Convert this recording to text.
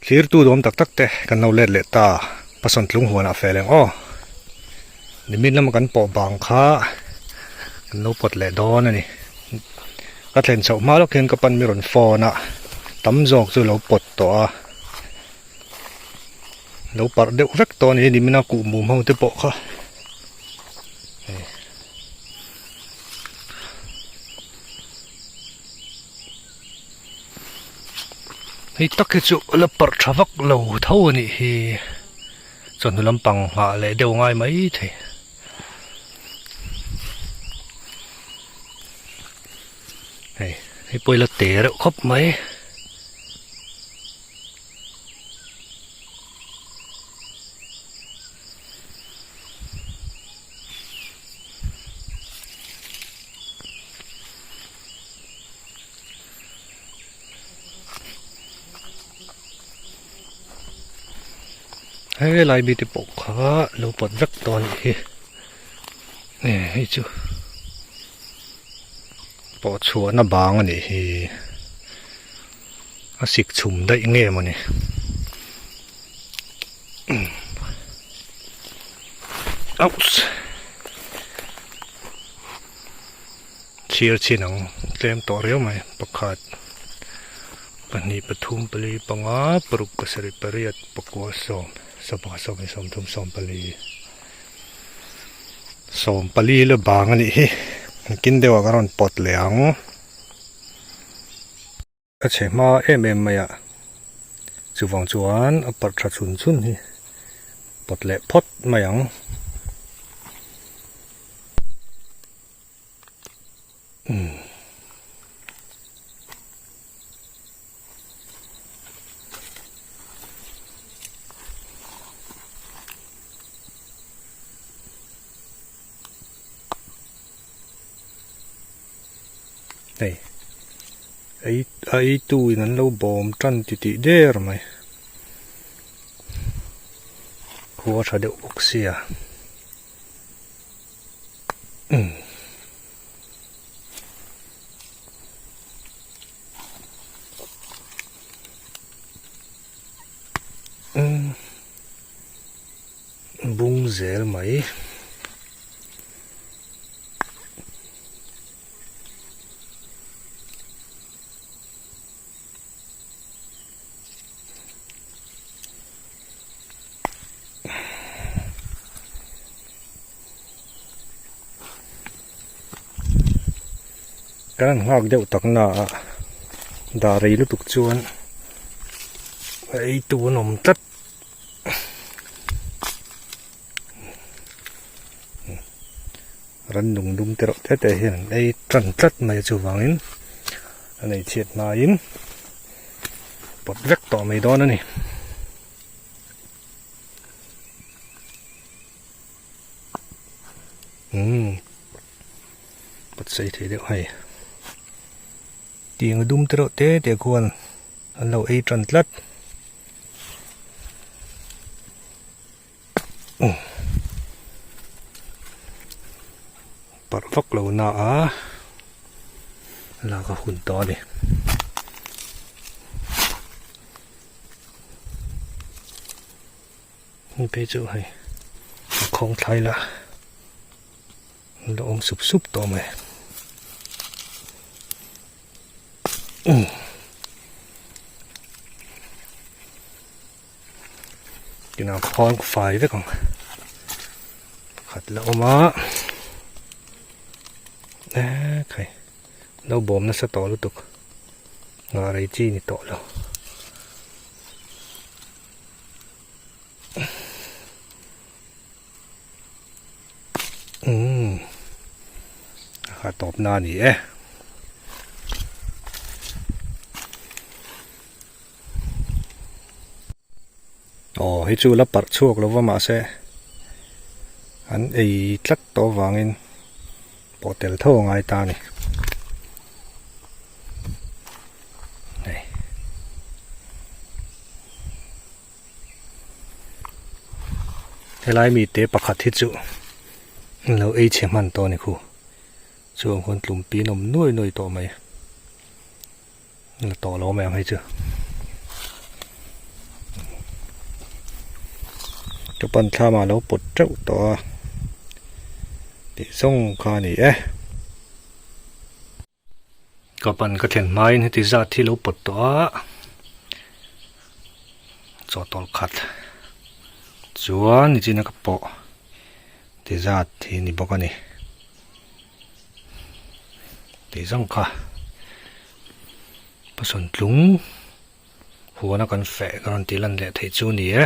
Thirtu dawm tak tak te kan lo let leh ta Pasawntlung huanah fel eng aw. Nimin lama kan pawh bang kha kan lo pawt leh dawn a ni. Ka thlen chhoh hma lawk hian ka pan mi rawn phone a, tam zawk chu lo pawt tawh a. Lo parh deuh vek tawh a ni nimina kuh mum ho te pawh kha. Hei tak hi chu la parh tha vak lo tho a nih hi chawhnu lampang nghah leh deuh ngai mai thei. Hei hei pawh i la te reuh khawp mai. Helai mi te pawh kha lo pawt vek tawh a nih hi e hei chu pawh chhuahna bang a nih hi a sik chhum daih nge mawni ouch. Chhir chin ang tlem tawh riau mai pakhat pahnih pathum pali panga paruk pasarih pariat pakua sawm sawmpakhat sawmhnih sawmthum sawmpali sawmpali la bang a nih hi kin deuh ah ka rawn pawt leh ang. A chhe hma em em mai a chuvang chuan a parh tha chhun chhun hi pawt leh phawt mai ang. Hei ei a eitu in an lo bawm tan ti tih der mai khua tha deuh bawk sia umm. Bung zel mai. Kan han nghak deuh tak na a dah rei lutuk chuan a eitu an awm tlat. Rannung dum te reuh te te hian an ei tan tlat mai a chuvangin a nei chhiat hmain pawt vek tawh mai dawn a ni. Umm pawt sei thei deuh hei tiang dum te reuh te te khuan an lo ei tan tlat. Parh vak lo na a lak a hun tawh a ni. Hei phei chu hei a khawng thlai la an lo awm sup sup tawh mai. Tinah khuan fai vek ang pakhat la awm a ekhai lo bawm nasa tawh lutuk nghah rei chi ni tawh lo. Umm a tawp na a ni e. Aw hei chu la parh chhuak lo va mahse an ei tlat tawh avangin pawh tel tho a ngai ta a ni. Hei. Helai mite pakhat hi chu an lo ei chhe hman tawh a ni khu. Chuan khuan tlumpi an awm nuai nuai tawh mai. La tawh lo mai ang hei chu. Chupan thlamah a lo pawt teuh tawh a tih zawng kha a ni e. Ka pan ka thlen hmain heti zat hi lo pawt tawh a, chawhtawlh khat chuan nichina ka pawh ti zat hi ni bawk a ni tih zawng kha pasawn tlung huana kan feh ka rawn tih lan leh theih chu a ni e.